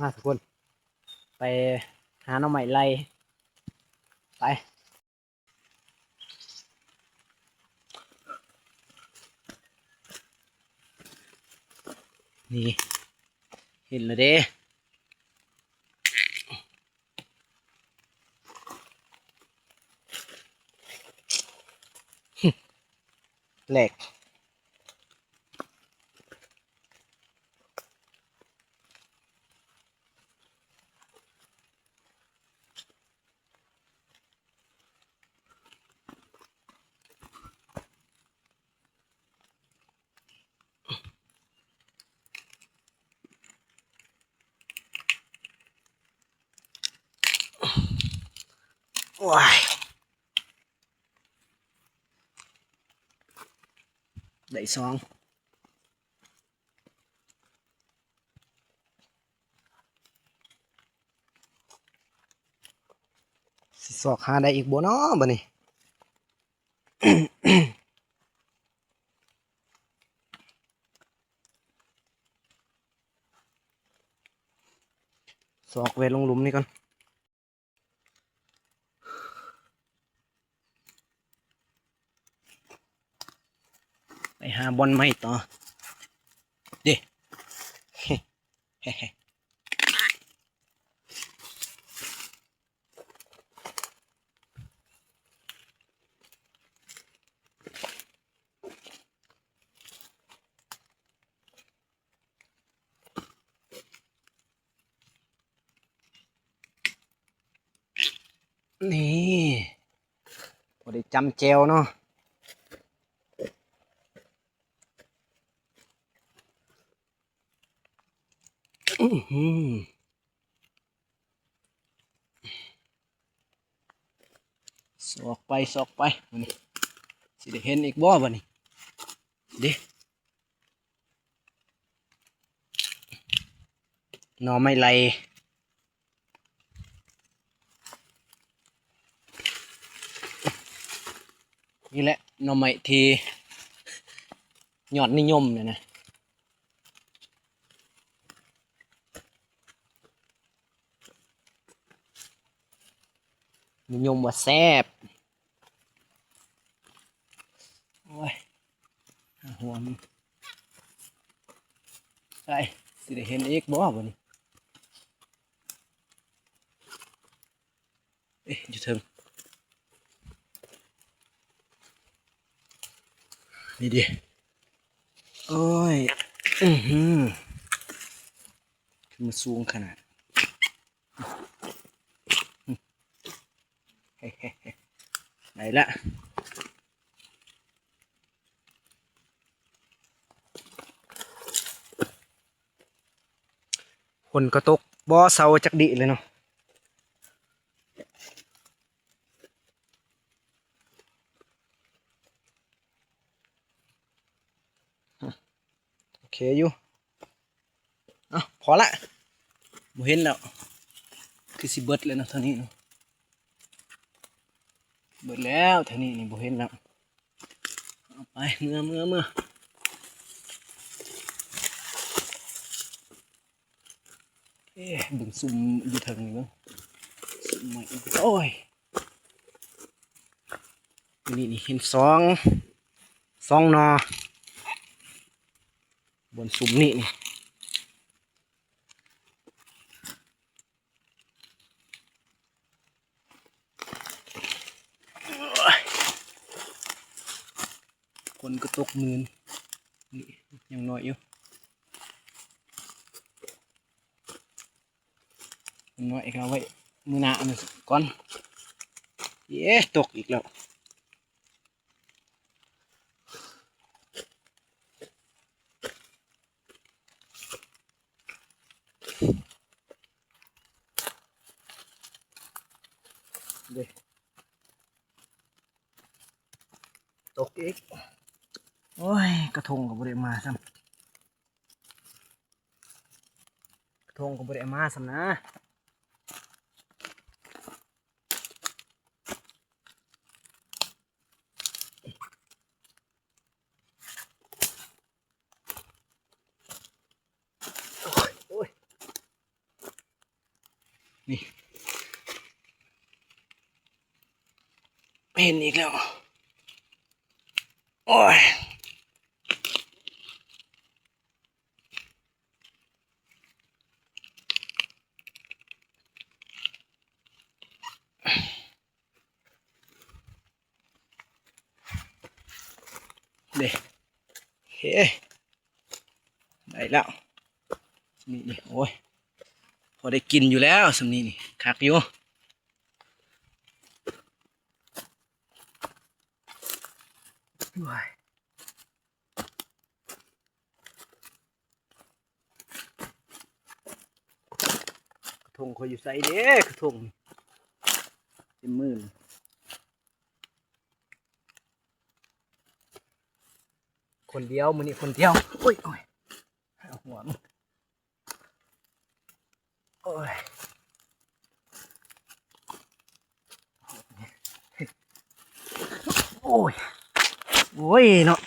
ມາທຸກຄົນ ໄປຫາໜໍ່ໄມ້ໄລ່ ໄປ. ນີ້ ເຫັນແລ້ວເດ້ ແຫຼກ. ໂອ້ຍ ໄດ້ສອງ ຊິຊອກຫາໄດ້ອີກບໍ່ນໍບັດນີ້? ຊອກແວ່ລົງຫຼຸມນີ້ກ່ອນ ໄປຫາບ່ອນໃໝ່ຕໍ່ເດ້. ນີ້ ພໍໄດ້ຈຳແຈ່ວເນາະ. ອື້ຫື ຊອກໄປ ຊອກໄປ ບັດນີ້ ຊິໄດ້ເຫັນອີກບໍ່ບັດນີ້? ເດ້ ໜໍ່ໄມ້ໄລ່ ນີ້ແຫຼະໜໍ່ໄມ້ທີ່ຍອດນິຍົມນີ້ນະ. ນິຍົມວ່າແຊບ. ໂອ້ຍ ຫວມ ໄດ້ ຊິໄດ້ເຫັນອີກບໍ່ບັດນີ້? ເອະ ຢູ່ເທິງ ນີ້ເດ. ໂອ້ຍ ອື້ຫື ຄືມັນສູງຂະໜາດ. ໄດ້ລະ. ຝົນກໍຕົກບໍ່ເຊົາຈັກດີ້ເລີຍເນາະ. ໂອເຄຢູ່. ເອົ້າ ພໍລະ ບໍ່ເຫັນແລ້ວ ຄືຊິເບິດແລ້ວເນາະ ເທົ່ານີ້ເນາະ. ເບິດແລ້ວ ເທົ່ານີ້ນີ້ບໍ່ເຫັນແລ້ວ. ເອົາໄປ ເມືອ ເມືອ ເມືອ. ເອີ ເບິ່ງຊຸມຢູ່ເທິງນີ້ເບິ່ງ ຊຸມໄມ້ ໂອ້ຍ ນີ້ ນີ້ເຫັນສອງ ສອງໜໍ່ ບ່ອນຊຸມນີ້ ນີ້. ຝົນກໍຕົກມື່ນ ນີ້ຍັງນ້ອຍຢູ່ ນ້ອຍກໍເອົາໄວ້ມື້ໜ້າອັນນັ້ນກ່ອນ. ເອີ ຕົກອີກແລ້ວ. ເດ້ ຕົກອີກ. ໂອ້ຍ ກະທົງກໍບໍ່ໄດ້ມາຊ້ຳ ກະທົງກໍບໍ່ໄດ້ເອົາມາຊ້ຳນະ. ໂອ້ຍ ໂອ້ຍ ນີ້ ເຫັນອີກແລ້ວ ໂອ້ຍ ເດ້ ເຮ ໄດ້ແລ້ວ ນີ້ ໂອ້ຍ ພໍໄດ້ກິນຢູ່ແລ້ວ ສ່ຳນີ້ນີ້ ຄັກຢູ່ ໂອ້ຍ. ກະທົງຂ້ອຍຢູ່ໃສເດ້ ກະທົງ ເຕັມມື ຄົນດຽວ ມື້ນີ້ຄົນດຽວ ໂອ້ຍ ໂອ້ຍ ຫົວ ໂອ້ຍ ໂອ້ຍ ໂອ້ຍເນາະ